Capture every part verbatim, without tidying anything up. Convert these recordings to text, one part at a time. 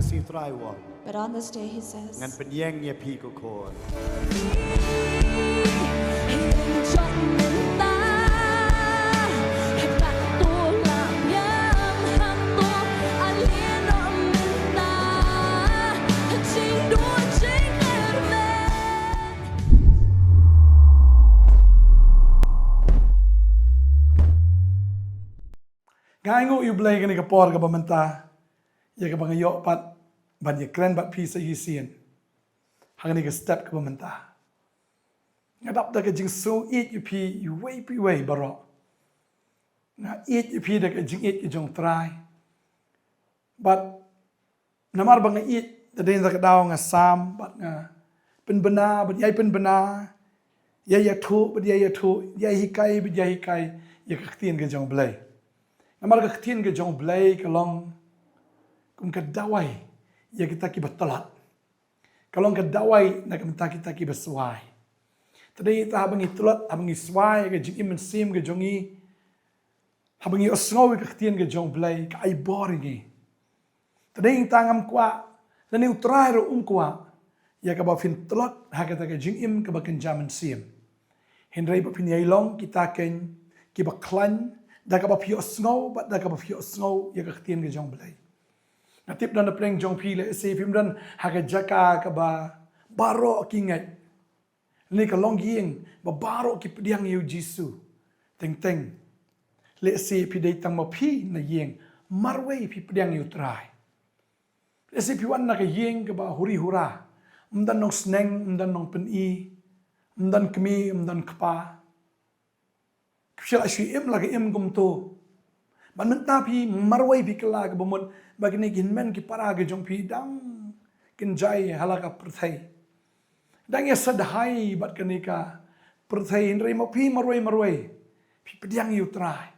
Shi Trai Wal. But on this day he says, ngan pynïeng ïa phi ko khun. Nga ainguh ïa U Blei kane ka por kaba mynta, ïa kaba nga ïoh pat ban ïakren bad phi sa shisien ha kane ka step kaba mynta. Nga dap da ka jingsngewsih ïa phi iwei pa iwei baroh. Nga ïeit ïa phi da ka jingïeit ka jong U Trai. Bad namar ba nga ïeit, da dei na ka daw nga sam bad nga pynbna bad ïai pynbna, ïai ïathuh bad ïai ïathuh, ïai hikai bad ïai hikai ïa ka ktien ka jong U Blei. Namar ka ktien ka jong U Blei ka long kum ka dawai ïa kita kiba tlot. Ka long ka dawai na ka bynta kita kiba swai. Te dei ta haba ngi tlot, haba ngi swai ka jingim mynsiem ka jong ngi, haba ngi ïohsngew ïa ka ktien ka jong U Blei, ka ai bor ïa ngi. Te dei ta ngam kwah, lane U Trai ruh um kwah ïa kaba phin tlot ha kata ka jingim kaba kynja mynsiem. Hynrei ba phin ïai long kita ken kiba khlaiñ da kaba phi ïohsngew bad da kaba phi ïohsngew ïa ka ktien ka jong U Blei. Nga tip don napdeng jong phi lehse phim don ha ka jaka kaba baroh ki ngeit, lane ka longïing ba baroh ki pdiang ïa U Jisu. Teng teng lehse phi dei tang ma phi na ïing, marwei phi pdiang ïa U Trai. Lehse phi wan na ka ïing kaba huri hura, ym don nongsneng, ym don nongpyni, ym don kmie, ym don kpa. Ki shu la shu im la ka im kumto. Bad mynta phi marwei phi kylla kaba mut ba kine ki hynmen ki para ki jong phi dang kynjai ha la ka pyrthei, dang ïasadhai bad kane ka pyrthei, hynrei ma phi marwei marwei phi pdiang ïa U Trai.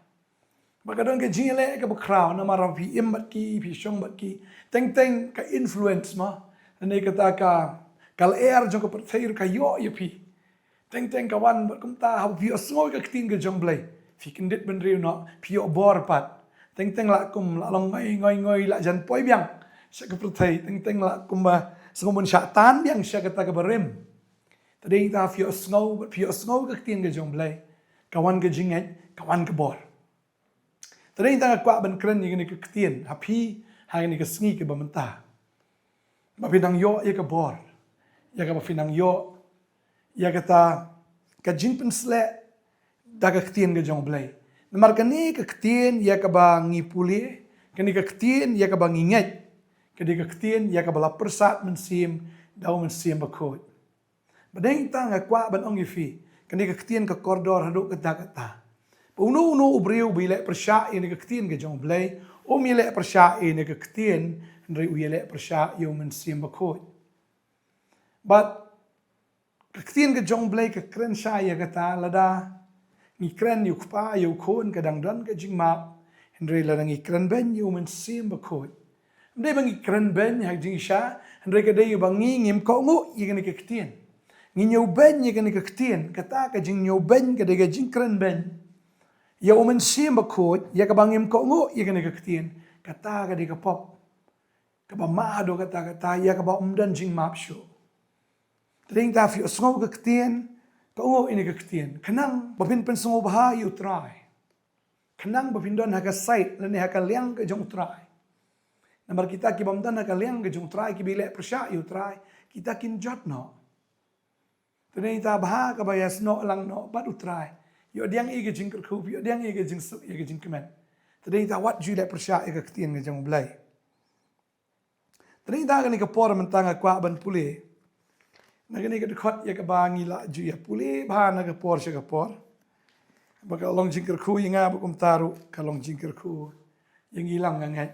Ba ka don ka jingïaleh kaba khraw namar ba phi im bad ki, phi shong bad ki. Teng teng ka influence ma, lane kata ka, ka lyer jong ka pyrthei ruh ka ïoh ïa phi. Teng teng ka wan bad kumta haba phi ïohsngew ïa ka ktien ka jong U Blei, phi kyndit bynriew noh, phi ïoh bor pat. Teng teng la kum la long ngoi ngoi ngoi, la jan poi biang sha ka pyrthei, teng teng la kum ba sngewbha ban shah tan biang sha kata kaba rim. Te dei ta phi ïohsngew bad phi ïohsngew ïa ka ktien ka jong U Blei, ka wan ka jingngeit, ka wan ka bor. Te dei ta nga kwah ban kren ïa kane ka ktien ha phi ha kane ka sngi kaba mynta, ba phin nang ïoh ïa ka bor, ïa kaba phin nang ïoh ïa kata ka jingpynsleh da ka ktien ka jong U Blei. Namar kane ka ktien ïa kaba ngi pule, kane ka ktien ïa kaba ngi ngeit, kane ka ktien ïa kaba la pyrsad mynsiem da U Mynsiem Bakhuid. Ba dei ta nga kwah ban ong ïa phi, kane ka ktien ka kordor haduh katta katta. Ba uno uno u briew ba ïaleh pyrshah ïa kane ka ktien ka jong U Blei, um ïaleh pyrshah ïa kane ka ktien, hynrei u ïaleh pyrshah ïa U Mynsiem Bakhuid. Bad ka ktien ka jong U Blei ka kren shai ïa kata, lada ngi kren ïa U Kpa ïa U Khun ka dang don ka jingmap, hynrei lada ngi kren beiñ ïa U Mynsiem Bakhuid, ym dei ba ngi kren beiñ ha ka jingshisha, hynrei ka dei ba ngi ngim kohnguh ïa kane ka ktien. Ngi ñiew beiñ ïa kane ka ktien, kata ka jingñiew beiñ ka dei ka jingkren beiñ ïa U Mynsiem Bakhuid, ïa kaba ngim kohnguh ïa kane ka ktien, kata ka dei ka pop kaba mad haduh katta katta, ïa kaba ym don jingmap shuh. Te dei ta phi ïohsngew ïa ka ktien, kohnguh ïa kane ka ktien, khnang ba phin pynsngewbha ïa U Trai, khnang ba phin don ha ka side lane ha ka liang ka jong U Trai. Namar kita kibym don ha ka liang ka jong U Trai, kiba ïaleh pyrshah ïa U Trai, kita kin jot noh. Te dei ta bha kaba ïasnoh lang noh bad U Trai, ïoh pdiang ïa ka jingkyrkhu, ïoh pdiang ïa ka jingsuk, ïa ka jingkmen. Te dei ta wat ju ïaleh pyrshah ïa ka ktien ka jong U Blei. Te dei ta kane ka por mynta nga kwah ban pule na kane ka dkhot ïa kaba ngi la ju ïa pule bha na ka por sha ka por. Ba ka long jingkyrkhu ïa nga, ba kumta ruh ka long jingkyrkhu ïa ngi lang, nga ngeit.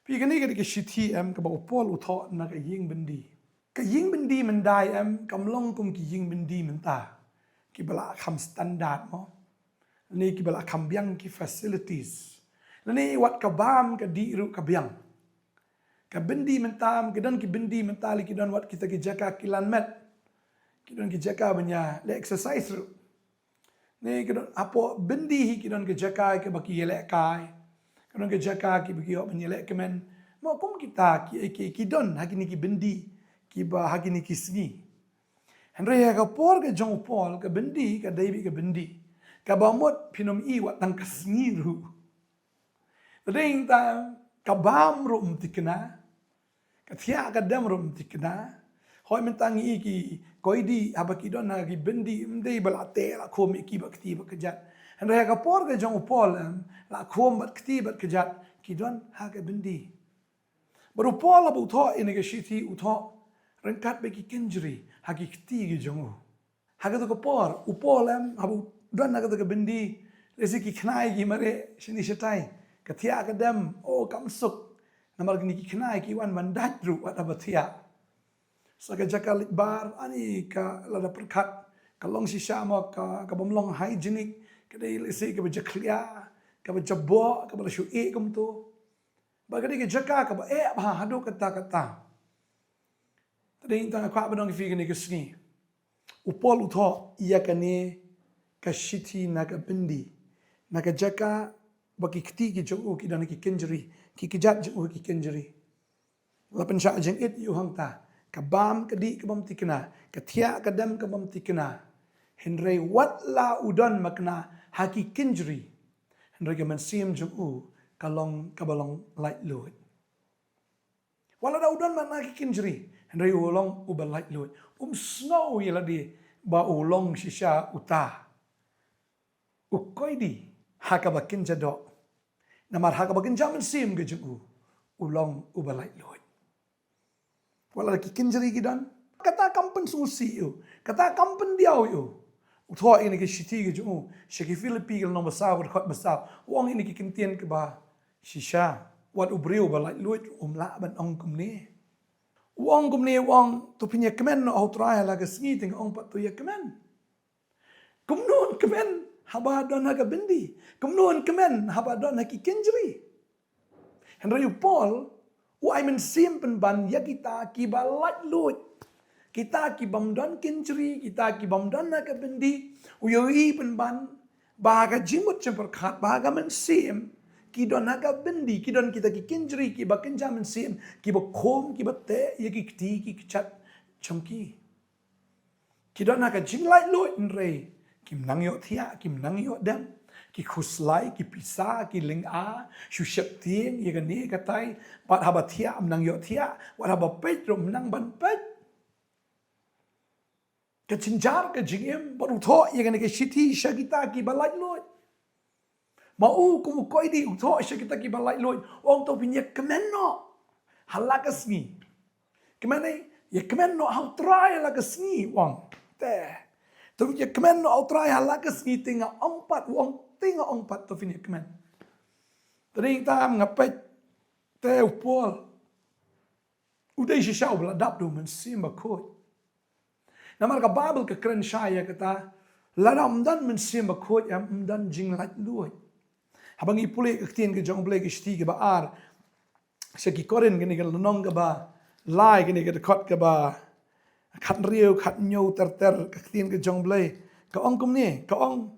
Phi, kane ka dei ka shithi em kaba u Paul u thoh na ka ïing byndi. Ka ïing byndi myndai em kam long kum ki ïing byndi mynta kiba la kham standard mo, lane kiba la kham biang ki facilities, lane wat ka bam ka dih ruh ka biang. Ka byndi mynta em, ki don ki byndi mynta lei ki don wat kita ki jaka ki lan met, ki don ki jaka ban ïa leh exercise ruh. Ne ki don hapoh byndi hi ki don ki jaka kiba ki ïalehkai, ki don ki jaka kiba ki ïoh ban ïalehkmen, Mo kum kita ki, ki, ki don ha kine ki byndi kiba ha kine ki sngi. Hynrei ha ka por ka jong u Paul ka byndi ka dei beit ka byndi kaba mut phin ym i wat tang ka sngi ruh. Te dei tang ka bam ruh ym thikna, ka thiah ka dem ruh ym thikna. Hooid mynta ngi i ki koidi haba ki don ha ki byndi ym dei ba la teh la khum ïa ki bad kti bad kjat. Hynrei ha ka por ka jong u Paul em la khum bad kti bad kjat ki don ha ka byndi. Bad u Paul haba u thoh ïa kane ka shithi u thoh ryngkat bad ki kynjri ha ki kti ki jong u. Ha kato ka por u Paul em haba u don ha kato ka byndi, lehse ki khnai ki mareh shane shatai, ka thiah ka dem, o kam suk. Namar kine ki khnai ki wan ban dait ruh wat haba thiah. Sa ka jaka leit bar ani ka lada pyrkhat ka long shisha mo ka, ka bym long hygienic, ka dei lehse kaba jakhlia, kaba jaboh, kaba la shu eh kumto. Ba ka dei ka jaka kaba eh bha haduh katta katta. Te dei tang nga kwah ban ong ïa phi kane ka sngi, u Paul u thoh ïa kane ka shithi na ka byndi, na ka jaka ba ki kti ki jong u ki don ha ki kynjri, ki kjat jong u ha ki kynjri. La pynshah jingit ïa u hangta, ka bam ka dih ka bym thikna, ka thiah ka dem ka bym thikna. Hynrei wat la u don makna ha ki kynjri, hynrei ka mynsiem jong u ka long kaba long laitluid. Wat la da u don makna ha ki kynjri, hynrei u long uba laitluid. Um sngew ïa lade ba u long shisha uta u koidi ha kaba kynja doh. Namar ha kaba kynja mynsiem ka jong u, u long uba laitluid. Wat la ki kynjri ki don, kata kam pynsngewsih ïa u, kata kam pyndiaw ïa u. U thoh ïa kane ka shithi ka jong u sha ki Philippi ka lynnong ba saw, ka dkhot ba saw, u ong ïa kane ka kyntien kaba shisha. Wat u briew ba laitluid um lah ban ong kumne. U ong kumne, u ong, to phin ïa kmen noh ha u Trai ha la ka sngi, te nga ong pat to ïa kmen. Kumno un kmen haba don ha ka byndi? Kumno un kmen haba don ha ki kynjri? Hynrei u Paul u ai mynsiem pynban ïa kita kiba laitluid, kita ki bym don kynjri, kita ki bym don ha ka byndi. U ïohi pynban ba ha ka jingmut jingpyrkhat, ba ha ka mynsiem, ki don ha ka byndi, ki don kita ki kynjri kiba kynja mynsiem, kiba khum, kiba teh ïa ki kti ki kjat jong ki. Ki don ha ka jinglaitluid hynrei kim nang ïoh thiah, kim nang ïoh dem. Ki khuslai, ki pisa, ki lynga, shu sheptieng ïa kane katai. Bad haba thiah ym nang ïoh thiah, bad haba peit ruh ym nang ban peit. Ka jynjar ka jingim, bad u thoh ïa kane ka shithi sha kita kiba laitluid. Ma u kum u koidi u thoh sha kita kiba laitluid, u ong to phin ïa kmen noh ha la ka sngi. Kmen ei, ïa kmen noh ha u Trai ha la ka sngi, u ong. Te, to phin ïa kmen noh ha u Trai ha la ka sngi, te nga ong pat, u ong, te nga ong pat to phin ïa kmen. Te dei tang nga peit, te u Paul u dei shisha uba la dap da u Mynsiem Bakhuid. Namar ka Baibl ka kren shai ïa kata, lada ym don Mynsiem Bakhuid em ym don jinglaitluid. Haba ngi pule ka ktien ka jong U Blei ka shithi kaba ar sha ki Korinth kane ka lynnong kaba lai kane ka dkhot kaba khathynriew khathynñiew ter ter, ka ktien ka jong U Blei ka ong kumne, ka ong,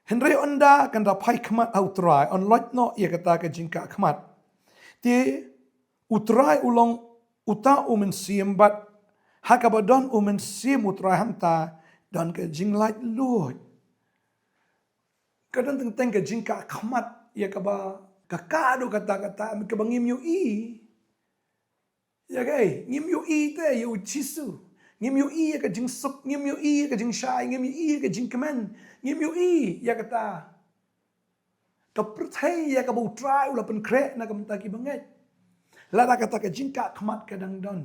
hynrei ynda kan da phai khmat ha u Trai, yn loit noh ïa kata ka jingkah khmat. Te u Trai u long uta u mynsiem bad ha kaba don u mynsiem u Trai hangta don ka jinglaitluid. Ka don teng teng ka jingkah khmat ïa kaba ka kah haduh katta katta kaba ngim ïohi. Ïa kaei, ngim ïohi te ïa u Jisu. Ngim ïohi ïa ka jingsuk, ngim ïohi ïa ka jingshai, ngim ïohi ïa ka jingkmen, ngim ïohi ïa kata ka pyrthei ïa kaba u Trai u la pynkhreh na ka bynta ki bangeit. Lada kata ka jingkah khmat ka dang don.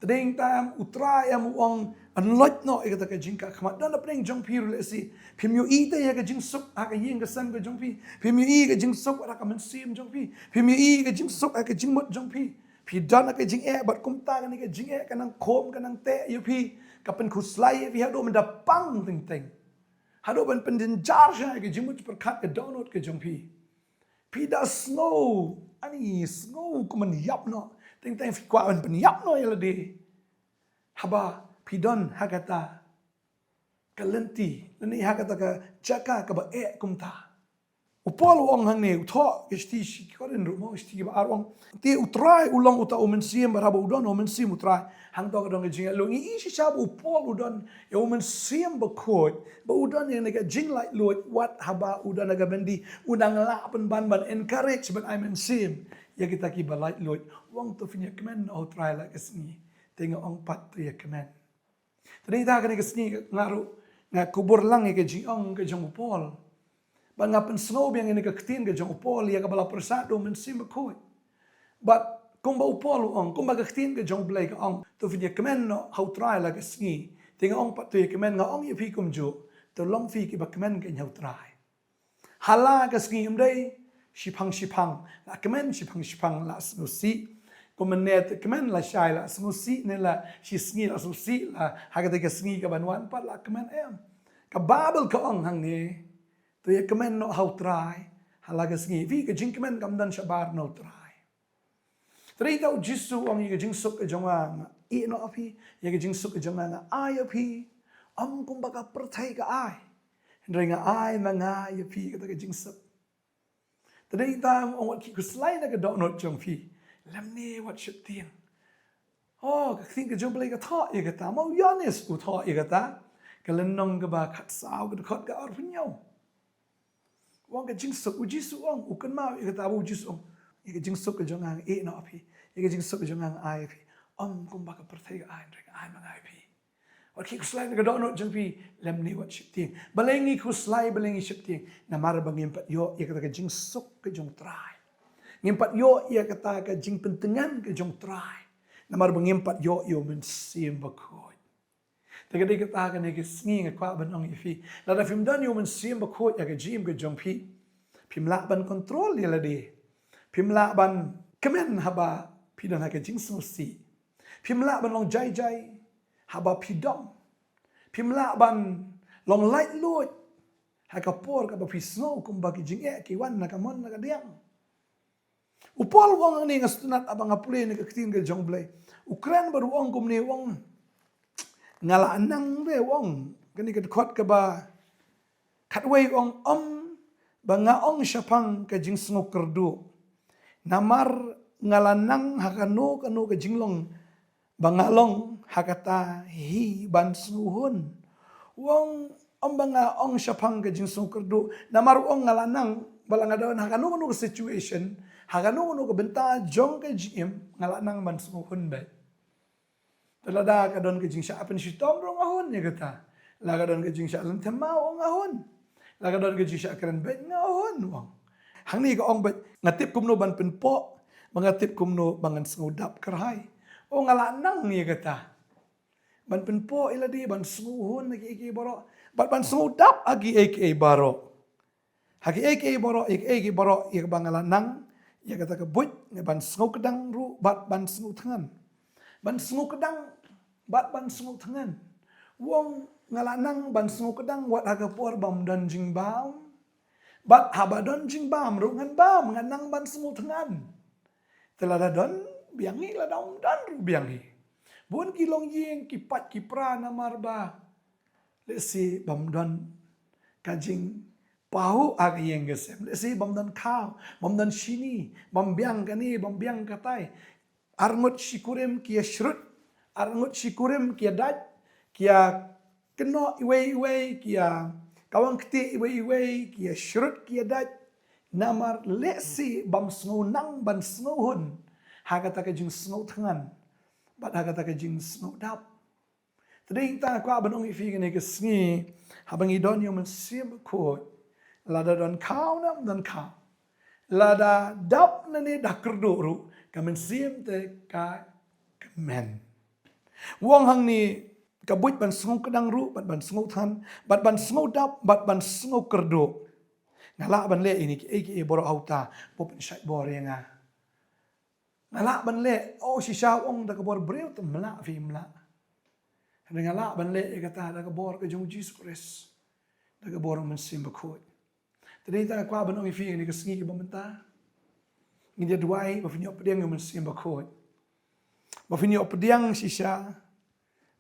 Te dei tang u Trai em u ong yn loit noh ïa kata ka jingkah khmat. Don na pdeng jong phi ruh lehse phim ïohi te ïa ka jingsuk ha ka ïing ka sem ka jong phi. Phim ïohi ïa ka jingsuk ha ka mynsiem jong phi. Phim ïohi ïa ka jingsuk ha ka jingmut jong phi. Phi don ha ka jingeh bad kumta kane ka jingeh ka nang khum ka nang teh ïa phi. Ka pynkhuslai ïa phi haduh mynta pang teng teng. Haduh ban pynjynjar sha ka jingmut jingpyrkhat ka dohnud ka jong phi. Phi da sngew, ani sngew kum ban ïap noh. Teng teng phi kwah ban pynïap noh ïa lade. Haba phi don ha kata ka lynti, lane ha kata ka jaka kaba eh kumta. U Paul u ong hangne, u thoh, ka shithi shi Korinth ruh mo, shithi ba ar u ong. Te U Trai u long uta u mynsiem, bad haba u don u mynsiem U Trai, hangto ka don ka jinglaitluid. Ngi i shisha ba u Paul u don ïa u mynsiem bakhuid, ba u don ïa kane ka jinglaitluid, wat haba u don ha ka byndi, u nang lah pynban ban encourage, ban ai mynsiem ïa kita kiba laitluid. U ong to phin ïa kmen noh ha U Trai la ka sngi. Te nga ong pat to ïa kmen. Te dei ta kane ka sngi nga ruh nga kubur lang ïa ka jingong ka jong u Paul. Bad nga pynsngew biang ïa kane ka ktien ka jong u Paul ïa kaba la pyrsad da u mynsiem bakhuid. Bad kumba u Paul u ong, kumba ka ktien ka jong U Blei ka ong, to phin ïa kmen noh ha U Trai la ka sngi. Te nga ong pat to ïa kmen, nga ong ïa phi kumjuh, to long phi kiba kmen kein ha U Trai. Ha la ka sngi, ym dei shiphang shiphang la kmen, shiphang shiphang la sngewsih. Kumne te kmen lashai la sngewsih, ne la shisngi la sngewsih, la ha kata ka sngi kaban wan pat la kmen, em. Ka Baibl ka ong hangne, to ïa kmen noh ha U Trai ha la ka sngi. Phi, ka jingkmen kam don shabar na U Trai. Te dei ta U Jisu u ong, ïa ka jingsuk ka jong nga nga ïeh noh ha phi, ïa ka jingsuk ka jong nga nga ai ha phi. Ym kumba ka pyrthei ka ai, hynrei nga ai ma nga ïa phi kata ka jingsuk. Te dei ta u ong, wat khie khuslai na ka dohnud jong phi, lymne wat sheptieng. Oh, ka ktien ka jong U Blei ka thoh ïa kata, ma u Ïoannis u thoh ïa kata, ka lynnong kaba khatsaw, ka dkhot ka arphew hynñiew. U ong ka jingsuk, U Jisu u ong, u kynmaw ïa kata ba U Jisu u ong, ïa ka jingsuk ka jong nga nga ïeh noh ha phi, ïa ka jingsuk ka jong nga nga ai ha phi. Ym kumba ka pyrthei ka ai, hynrei nga ai ma nga ïa phi. Wat khie khuslai na ka dohnud jong phi, lymne wat sheptieng. Balei ngi khuslai, balei ngi sheptieng? Namar ba ngim pat ïoh ïa kata ka jingsuk ka jong U Trai. Ngim pat ïoh ïa kata ka jingpyntngen ka jong U Trai. Namar ba ngim pat ïoh ïa u Mynsiem Bakhuid. Te ka dei kata kane ka sngi nga kwah ban ong ïa phi, lada phim don ïa u Mynsiem Bakhuid ha ka jingim ka jong phi, phim lah ban kontrol ïa lade. Phim lah ban kmen haba phi don ha ka jingsngewsih. Phim lah ban long jai jai haba phi dom. Phim lah ban long laitluid ha ka por kaba phi sngew kumba ki jingeh ki wan na ka mon na ka diang. U Paul u ong hangne, nga sngewtynnat haba nga pule na ka ktien ka jong U Blei. U kren bad u ong kumne, u ong, nga la nang, te u ong, kane ka dkhot kaba khatwei u ong, ym ba nga ong shaphang ka jingsngew kyrduh, namar nga la nang ha kano kano ka jinglong ba nga long ha kata hi ban sngewhun. U ong, ym ba nga ong shaphang ka jingsngew kyrduh, namar u ong nga la nang, ba la nga don ha kano kano ka situation, ha kano kano ka bynta jong ka jingim, nga la nang ban sngewhun beit. Te lada ka don ka jingshah pynshitom ruh nga hun ïa kata. La ka don ka jingshah lynthem maw, nga hun. La ka don ka jingshah kren beit, nga hun, u ong. Hangne ka ong beit, nga tip kumno ban pynpoh, ba nga tip kumno ba ngan sngewdap kyrhai. U ong nga la nang ïa kata, ban pynpoh ïa lade, ban sngewhun ha kiei kiei baroh, bad ban sngewdap ha kiei kiei baroh. Ha kiei kiei baroh, ïa kiei kiei baroh ïa kaba nga la nang, ïa kata ka buit, nga ban sngewkdang ruh bad ban sngewthngan. Ban sngewkdang bad ban sngewthngan. U ong nga la nang ban sngewkdang wat ha ka por bym don jingbam, bad haba don jingbam ruh ngan bam, ngan nang ban sngewthngan. Te lada don, biang hi, lada ym don ruh, biang hi. Bun ki longïing ki pait ki pra namar ba lehse bym don ka jingpahuh ha ka ïing ka sem, lehse bym don khaw, bym don shini, bym biang kane, bym biang katai. Arngut shi kurim ki ïa shrut, arngut shi kurim ki ïa dait, ki ïa kynnoh iwei iwei, ki ïa kawang ktieh iwei iwei, ki ïa shrut ki ïa dait. Namar lehse bym sngew nang ban sngewhun ha kata ka jingsngewthngan bad ha kata ka jingsngewdap. Te dei ta kwah ban ong ïa phi kane ka sngi, haba ngi don ïa u Mynsiem Bakhuid, lada don khaw ne ym don khaw, lada dap ne da kyrduh ruh, ka mynsiem te ka kmen. U ong hangne, ka buit ban sngewkdang ruh bad ban sngewthngan, bad ban sngewdap bad ban sngewkyrduh. Nga lah ban leh ïa kine kiei kiei baroh ha uta uba pynshait bor ïa nga. Nga lah ban leh, oh, shisha u ong da ka bor briew te ym lah, phi ym lah. Hynrei nga lah ban leh ïa kata da ka bor ka jong u Jisu Khrist, da ka bor u Mynsiem Bakhuid. Te dei ta kwah ban ong ïa phi kane ka sngi kaba mynta, ngin ïa duwai ba phin ïoh pdiang ïa u Mynsiem Bakhuid. Ba phin ïoh pdiang shisha,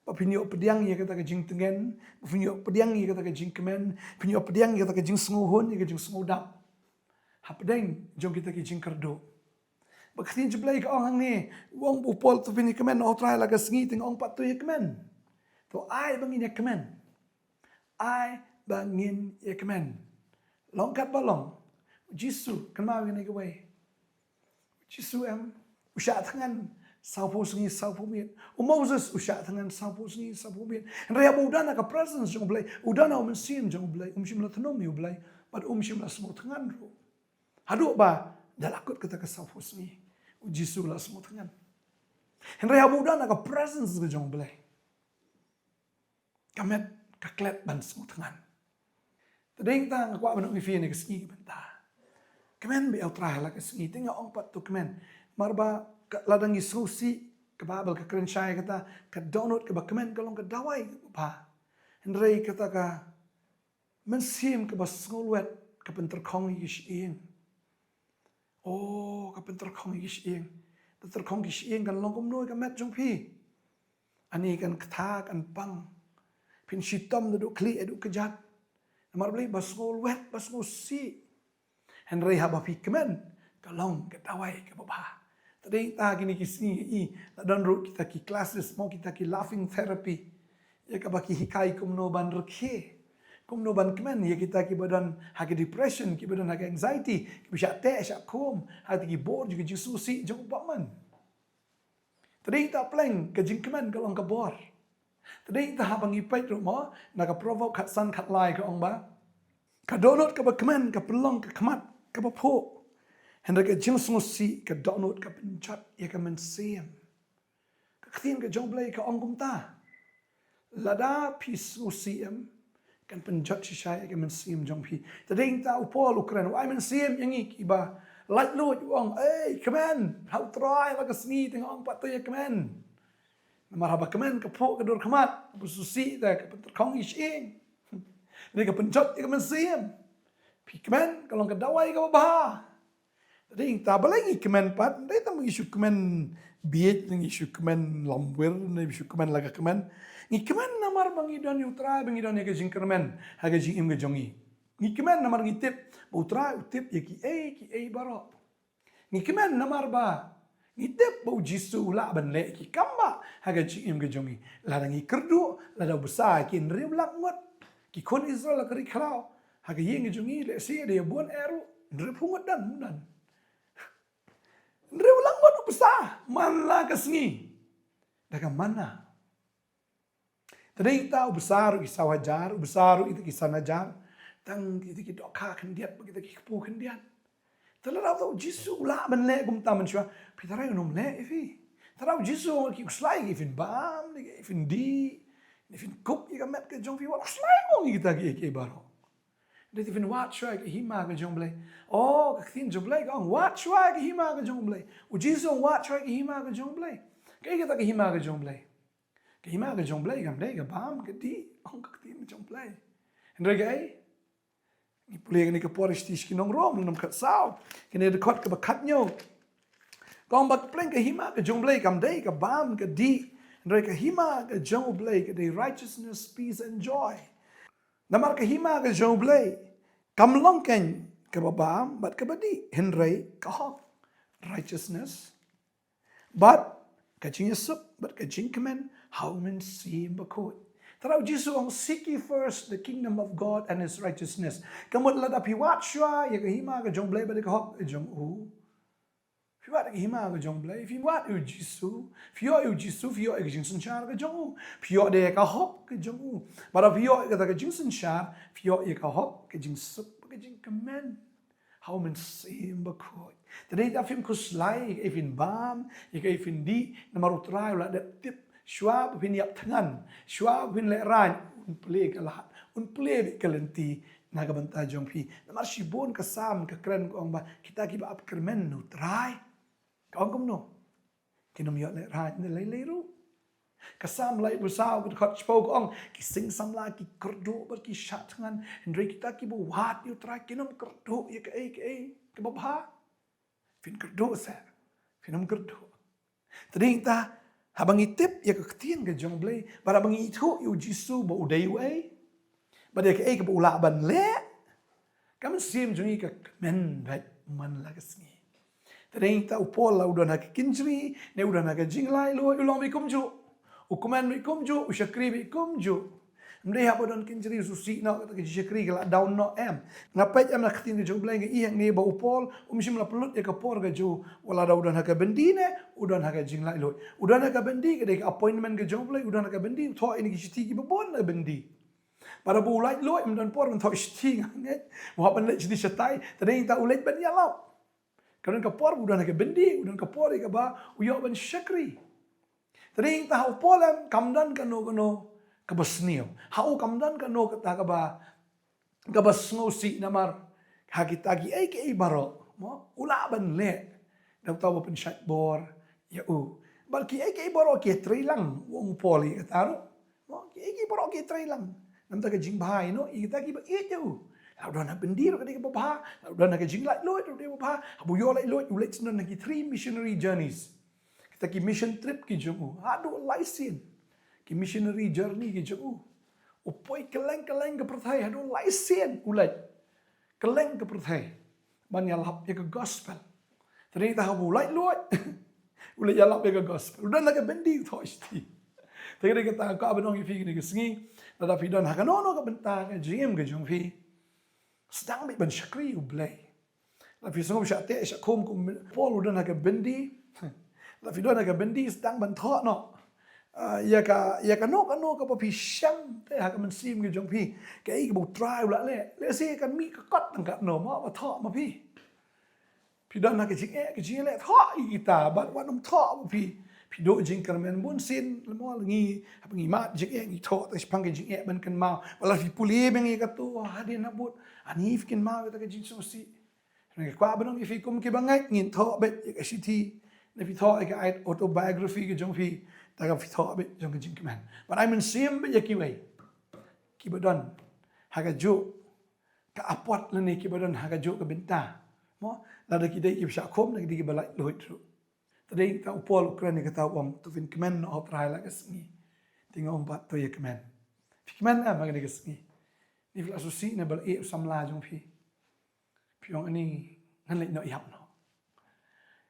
ba phin ïoh pdiang ïa kata ka jingtngen, ba phin ïoh pdiang ïa kata ka jingkmen, phin ïoh pdiang ïa kata ka jingsngewhun, ïa ka jingsngewdap. hapdeng jong kita ki jingkyrduh. Ba ka ktien jong U Blei ka ong hangne, u ong u Paul, to phin ïa kmen, O Trai, la ka sngi te nga ong pat to ïa kmen. To ai ba ngin ïa kmen. Ai ba ngin ïa kmen. Long katba long, U Jisu, kynmaw ïa kane kawei. U Jisu em, u shah thngan sawphew sngi sawphew miet. U Moses u shah thngan sawphew sngi sawphew miet. Hynrei haba u don ha ka presence jong U Blei, u don ha u Mynsiem jong U Blei, um shym la thnum ïa U Blei, bad um shym la sngewthngan ruh. Haduh ba da la kut kata ka sawphew sngi, U Jisu la sngewthngan. Hynrei haba u don ha ka presence ka jong U Blei, ka met ka klet ban sngewthngan. Te dei nangta nga kwah ban ong ïa phi ha kane ka sngi ka mynta, kmen beit ïa U Trai ha la ka sngi, te nga ong pat to kmen. Namar ba ka, lada ngi sngewsih, ka Baibl ka kren shai kata, ka dohnud kaba kmen ka long ka dawai kaba bha. Hynrei kata ka mynsiem kaba sngewlwet ka pyntyrkhong ïa ki shyieng. Oh, ka pyntyrkhong ïa ki shyieng. Pyntyrkhong ki shyieng, kan long kumno ïa ka met jong phi? Ani kan ktha, kan pang? Phin shitom da duh khlieh da duh kjat. Namar balei? Ba sngewlwet, ba sngewsih. Hynrei haba phi kmen, ka long ka dawai kaba bha. Te dei nangta kine ki sngi i la don ruh kita ki classes, mo, kita ki laughing therapy, ïa kaba ki hikai kumno ban rkhie, kumno ban kmen ïa kita kiba don ha ka depression, kiba don ha ka anxiety, kiba shah teh shah khum ha kita ki bor jong ka jingsngewsih jong u bymman. Te dei nangta, pleng ka jingkmen ka long ka bor. Te dei nangta haba ngi peit ruh, mo, na ka Proverb khatsan khatlai ka ong ba ka dohnud kaba kmen ka pynlong ka khmat kaba phuh, hynrei ka jingsngewsih ka dohnud ka pynjot ïa ka mynsiem. Ka ktien ka jong U Blei ka ong kumta. Lada phi sngewsih em, kan pynjot shisha ïa ka mynsiem jong phi. Te dei nangta u Paul u kren, u ai mynsiem ïa ngi kiba laitluid, u ong, ei, kmen ha U Trai la ka sngi, te nga ong pat to ïa kmen. Namar haba kmen ka phuh ka dur khmat, haba sngewsih te ka pyntyrkhong ïa ki shyieng. Te ka pynjot ïa ka mynsiem. Phi kmen, ka long ka dawai kaba bha. Te dei nangta balei ngi kmen pat? Ym dei tang ba ngi shu kmen bieit, ngi shu kmen lamwir, ngi shu kmen la ka kmen. Ngi kmen namar ba ngi don ïa U Trai, ba ngi don ïa ka jingkyrmen ha ka jingim ka jong ngi. Ngi kmen namar ngi tip ba U Trai u tip ïa kiei kiei baroh. Ngi kmen namar ba ngi tip ba U Jisu u lah ban leh ïa ki kam ba ha ka jingim ka jong ngi. Lada ngi kyrduh, lada u bsa, ki hynriew lak ngut ki khun Israel ha ka ri khlaw, ha ka ïing ka jong ngi, lehse da ïa bun eh ruh, hynriewphew ngut don, don. Hynriew lak ngut u bsa man la ka sngi da ka manna. Te dei nangta u bsa ruh ki saw hajar, u bsa ruh kita ki san hajar, tang kita ki dohkha khyndiat bad kita ki kpu khyndiat. Te lada U Jisu u lah ban leh kumta mynshuwa, phi tharai un ym leh ïa phi? Te lada U Jisu u ong ki khuslai, ki phin bam, ki phin dih, ki phin kup ïa ka met ka jong phi, wat khuslai u ong ïa kita kiei kiei baroh. Hynrei te phin wad shuwa ïa ka hima ka jong U Blei. Oh, ka ktien jong U Blei ka ong, wad shuwa ïa ka hima ka jong U Blei. U Jisu u ong, wad shuwa ïa ka hima ka jong U Blei. Kaei kata ka hima ka jong U Blei? Ka hima ka jong U Blei kam dei ka bam ka dih, ong ka ktien ka jong U Blei. Hynrei kaei? Ngi pule kane ka por sha ki nong Rom, lynnong khatsaw, kane ka dkhot kaba khathynñiew. Ka ong ba pleng ka hima ka jong U Blei kam dei ka bam ka dih, hynrei ka hima ka jong U Blei ka dei righteousness, peace and joy. Namar ka hima ka jong U Blei kam long keiñ kaba bam bad kaba dih, hynrei ka hok, righteousness, bad ka jingïasuk bad ka jingkmen ha U Mynsiem Bakhuid. Te lada U Jisu u ong, seek ye first the kingdom of God and his righteousness. Ka mut lada phi wad shuwa ïa ka hima ka jong U Blei bad ïa ka hok ka jong u. Phi wad ïa ka hima ka jong U Blei, phi wad ïa U Jisu, phi ïoh ïa U Jisu, phi ïoh ïa ka jingsynshar ka jong u, phi ïoh da ïa ka hok ka jong u. Bad lada phi ïoh ïa kata ka jingsynshar, phi ïoh ïa ka hok, ka jingsuk, ka jingkmen ha U Mynsiem Bakhuid. Te dei nangta phim khuslai ïa kaei phin bam, ïa kaei phin dih, namar U Trai u la dep tip shuwa ba phin ïap thngan, shuwa ba phin lehraiñ, un plie ka lad, un plie beit ka lynti na ka bynta jong phi. Namar shibun ka Salm ka kren, ka ong ba kita kiba ap kyrmen na U Trai, ka ong kumno, kin ym ïoh lehraiñ na lei lei ruh. Ka Salm laiphew saw, ka dkhot shiphew ka ong, ki sing samla ki kyrduh bad ki shah thngan, hynrei kita kiba wad ïa U Trai kin ym kyrduh ïa kaei kaei kaba bha. Phin kyrduh se, phin ym kyrduh. Te dei nangta, haba ngi tip ïa ka ktien ka jong U Blei, bad haba ngi ithuh ïa U Jisu ba u dei uei, bad ïa kaei kaba u lah ban leh, ka mynsiem jong ngi ka kmen beit. man la ka sngi. Te dei ta u Paul la u don ha ka kynjri, ne u don ha ka jinglaitluid, u long bad kumjuh. U kmen bad kumjuh, u shakri bad kumjuh. Ym dei haba don kynjri u sngewsih noh kata ka jingshakri ka la down noh em. Nga peit em na ka ktien ka jong U Blei nga ïohi hangne ba u Paul um shym la pynlut ïa ka por ka jong u. Wat la da u don ha ka byndi ne u don ha ka jinglaitluid. U don ha ka byndi ka dei ka appointment ka jong U Blei, u don ha ka byndi u thoh ïa ki shithi kiba bun na byndi. Bad haba u laitluid ym don por ban thoh shithi, nga ngeit. Mo, hap ban leit shithi shatai, te dei ta u leit ban ïalap. Ka don ka por u don ha ka byndi, u don ka por ïa kaba u ïoh ban shakri. Te dei ta ha u Paul em kam don kano kano kaba sniew. Ha u kam don kano kata kaba, kaba sngewsih namar ha kita kiei kiei baroh, mo, u lah ban leh. Da uta uba pynshait bor ïa u. Bad kiei kiei baroh ki trei lang, u ong u Paul ïa kata ruh. Mo, kiei kiei baroh ki trei lang. Namar ka jingbha ïa u, ïa kita kiba ïeit ïa u. La u don ha byndi ruh ka dei kaba bha, la u don ha ka jinglaitluid ruh ka dei kaba bha. Haba u ïoh laitluid, u leit shen ha ki three missionary journeys. Kita ki mission trip ki jong u. Haduh lai sien. Ki missionary journey ki jong u. U poi kylleng kylleng ka pyrthei haduh lai sien u leit. Kylleng ka pyrthei. Ban ïalap ïa ka gospel. Te dei ta haba u laitluid, u leit ïalap ïa ka gospel. U don ha ka byndi u thoh shithi. Te ka dei kata ka kwah ban ong ïa phi kane ka sngi. Lada phi don ha kano kano ka bynta ka jingim ka jong phi, sdang beit ban shakri U Blei. Lada phi sngew shah teh shah khum kum Paul u don ha ka byndi, lada phi don ha ka byndi, sdang ban thoh noh. Ah, ïa ka, ïa kano kano kaba phi shem te ha ka mynsiem ka jong phi, kaei kaba U Trai u la leh. Lehse kan mih ka kot tang katno, mo, ba thoh ma phi. Phi don ha ka jingeh, ka jingeh leh, thoh ïa kita, bad wat nym thoh ba phi, phi duh jingkyrmen. Bunsien, mo, la ngi, haba ngi mad jingeh ngi thoh tang shaphang ka jingeh ban kynmaw. Wat la phi pule biang ïa kato hadien habud, ani phi kynmaw ïa kata ka jingsngewsih. Nga kwah ban ong ïa phi kum kiba ngeit, ngin thoh beit ïa ka shithi. Lada phi thoh ïa ka autobiography ka jong phi, te ka phi thoh beit jong ka jingkmen. Ban ai mynsiem beit ïa kiwei kiba don ha kajuh ka apot lane kiba don ha kajuh ka bynta. Mo, lada ki dei kiba shah khum, lada ki dei kiba laitluid ruh. Te dei ta u Paul u kren ïa kata u ong, to pynkmen noh ha U Trai la ka sngi. Te nga ong pat to ïa kmen. Phi kmen em ha kane ka sngi? Lada phi la sngewsih ne ba la ïeh u samla jong phi, phi ong, ani ngan leit noh ïap noh.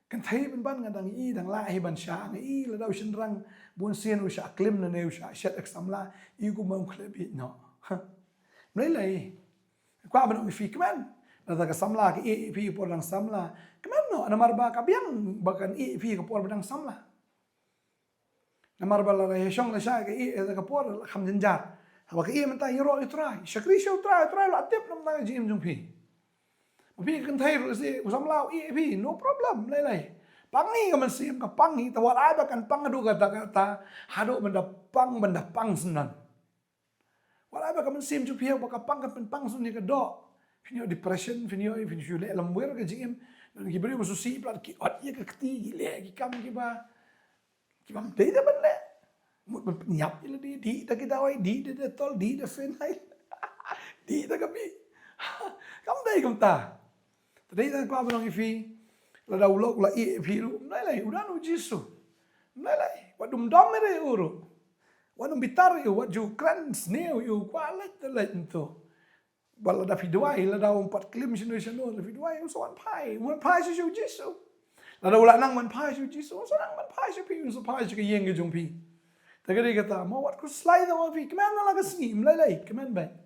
Kynthei pynban nga dang ïohi dang lah hi ban shah, nga ïohi lada u shynrang bunsien u shah klim lane u shah shet ïa ka samla, ïohi kumba um khleh bieit noh. Ym lei lei. Kwah ban ong ïa phi kmen. Lada ka samla ka ïeh ïa phi ka por dang samla, kmen noh, namar ba ka biang ba kan ïeh ïa phi ka por ba dang samla. Namar ba lada ïa shong lashai ka ïeh ïa ka por la kham jynjar. Haba ka ïeh mynta ïaroh ïa U Trai, shakri sha U Trai, U Trai u la tip na ka jingim jong phi. Ma phi ka kynthei ruh, lehse u samla u ïeh ïa phi, no problem, lei lei. Pang hi ka mynsiem, ka pang hi, te wat ai ba kan pang haduh katta katta, haduh ban da pang, ban da pang syndon. Wat ai ba ka mynsiem jong phi ba ka pang, kan pynpang syndon ïa ka doh. Phin ïoh depression, phin ïoh, phin shu leh lamwir ka jingim. Don ki briew ba sngewsih palat, ki ot ïa ka kti, ki leh ki kam kiba ki bym dei da ban leh. Mut ban pynïap ïa lade, dih da ki dawai, dih da Dettol, dih da phenyl, dih da ka bih. Kam dei kumta. Te dei tang kwah ban ong ïa phi, lada u lok u la ïeh ïa phi ruh, ym lei lei, u don U Jisu. Ym lei lei, wat dum dom ïa u ruh. Wat dum bitar ïa u, wat ju kren sniew ïa u, kwah leit te leit nto. Ba lada phi duwai, lada um pat klim shano shano, lada phi duwai, un sa wan phai, un wan phai sha U Jisu. Lada u la nang ban phai sha U Jisu, un sa nang ban phai sha phi, un sa phai sha ka ïing ka jong phi. Te ka dei kata, mo, wat khuslai tang ma phi, kmen na la ka sngi, ym lei lei, kmen beit.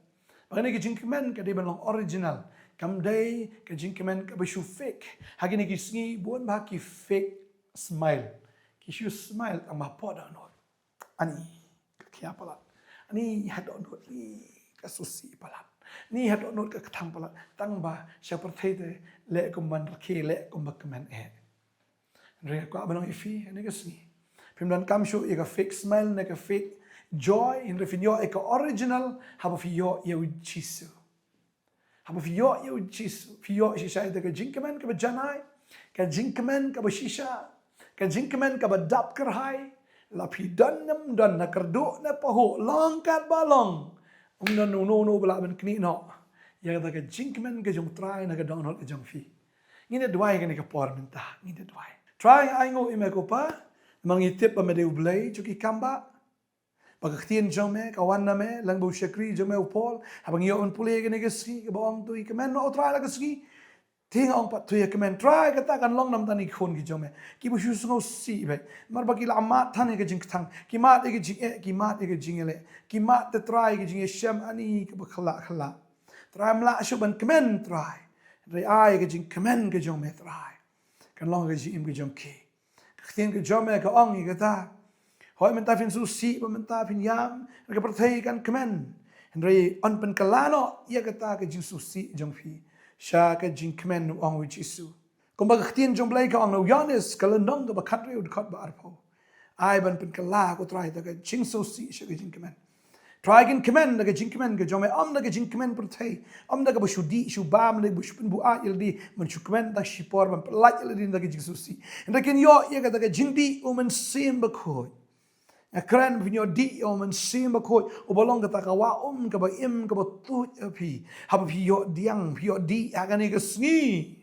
Ba kane ka jingkmen ka dei ban long original. Kam dei ka jingkmen kaba shu fake. Ha kine ki sngi bun bha ki fake smile. Ki shu smile tang ba hapoh dohnud. Ani ka khia palat. Ani ha dohnud ka sngewsih palat. Ani ha dohnud ka kthang palat. Tang ba sha pyrthei te leh kumba rkhie, leh kumba kmen eh. Hynrei nga kwah ban ong ïa phi ha kane ka sngi, phim donkam shuh ïa ka fake smile ne ka fake joy, hynrei phin ïoh ïa ka original haba phi ïoh ïa U Jisu. Haba phi ïoh ïa U Jisu, phi ïoh shisha ïa ka jingkmen kaba janai, ka jingkmen kaba shisha, ka jingkmen kaba dap kyrhai. La phi don ne ym don, na kyrduh ne pahuh, long katba long, ym don uno uno ba lah ban knieh noh ïa kata ka jingkmen ka jong U Trai na ka dohnud ka jong phi. Ngin ïa duwai kane ka por mynta, ngin ïa duwai. Trai, nga ainguh ïa me ko Pa, namar ngi tip ba me dei U Blei jong ki kam bah. Ba ka ktien jong me ka wan na me, lyngba u shakri jong me u Paul. Haba ngi ïoh ban pule kane ka sngi, kaba ong to ïa kmen noh U Trai la ka sngi. Te nga ong pat, to ïa kmen, Trai, kata kan long namar tang ki khun ki jong me, kiba shu sngewsih beit, namar ba ki la mad than ïa ka jingkthang, ki mad ïa ka jingeh, ki mad ïa ka jingïaleh, ki mad, te Trai, ïa ka jingïashem ani kaba khlak khlak. Trai, ym lah shuh ban kmen, Trai. Hynrei ai ka jingkmen ka jong me, Trai, kan long ka jingim ka jong ki. Ka ktien ka jong me ka ong ïa kata, hooid mynta phin sngewsih, bad mynta phin ïam, ka pyrthei kan kmen. Hynrei yn pynkylla noh ïa kata ka jingsngewsih jong phi sha ka jingkmen, u ong u Jisu. Kumba ka ktien jong U Blei ka ong na u Ïoannis ka lynnong kaba khathynriew dkhot ba arphew. Ai ban pynkylla, ko Trai, da ka jingsngewsih sha ka jingkmen. Trai, kin kmen da ka jingkmen ka jong me, ym da ka jingkmen pyrthei, ym da kaba shu dih shu bam, da kaba shu pynbuaid ïa lade, ban shu kmen tang shipor ban pyllait ïa lade da ka jingsngewsih. Hynrei kin ïoh ïa kata ka jingdih u Mynsiem Bakhuid. Nga kren ba phin ïoh dih ïa u Mynsiem Bakhuid, uba long kata ka wah um kaba im kaba tuid ïa phi. Haba phi ïoh pdiang, phi ïoh dih ha kane ka sngi.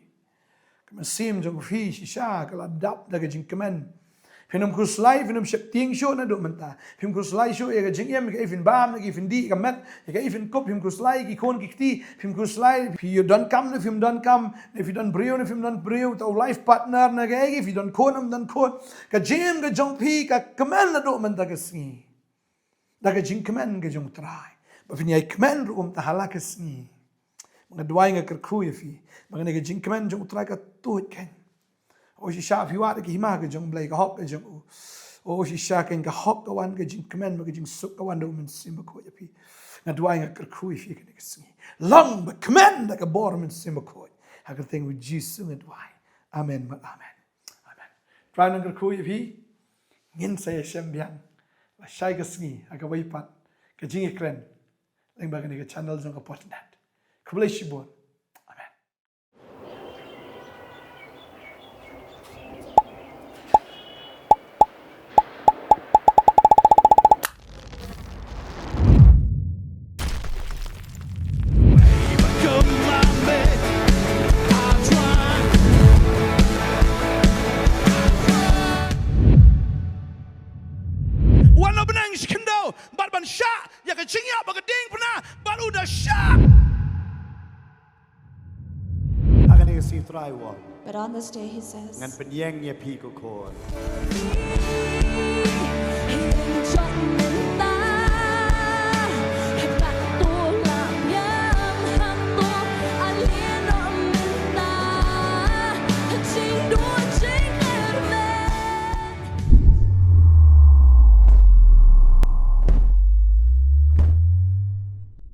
Ka mynsiem jong phi shisha ka la dap da ka jingkmen. Phin ym khuslai, phin ym sheptieng shuh naduh mynta. Phim khuslai shuh ïa ka jingim, ïa kaei phin bam, ïa kaei phin dih, ka met, ïa kaei phin kup, phim khuslai, ki khun ki kti, phim khuslai, phi ïoh donkam ne phim donkam, ne phi don briew ne phim don briew, uta u life partner ne kaei, phi don khun ym don khun. Ka jingim ka jong phi ka kmen naduh mynta ka sngi da ka jingkmen ka jong U Trai, ba phin ïai kmen ruh kumta ha la ka sngi. Ba nga duwai, nga kyrkhu ïa phi ba kane ka jingkmen jong U Trai ka tuid keiñ. O shisha phi wad ïa ka hima ka jong U Blei, ka hok ka jong u. O shisha keiñ ka hok ka wan, ka jingkmen bad ka jingsuk ka wan da U Mynsiem Bakhuid ïa phi. Nga duwai, nga kyrkhu ïa phi kane ka sngi, long ba kmen da ka bor U Mynsiem Bakhuid. Ha ka kyrteng U Jisu nga duwai. Amen bad amen. Amen. Trai un kyrkhu ïa phi. Ngin sa ïashem biang la shai ka sngi ha kawei pat ka jingïakren lyngba kane ka channel jong ka Podnet. Khublei shibun. Amen. Wan na bneng shi khyndew bad ban shah ïa ka jingïap ba ka diengphna bad u da shah. Ha kane ka sngi Trai u ong, But on this day, he says, ngan pynïeng ïa phi ko khun.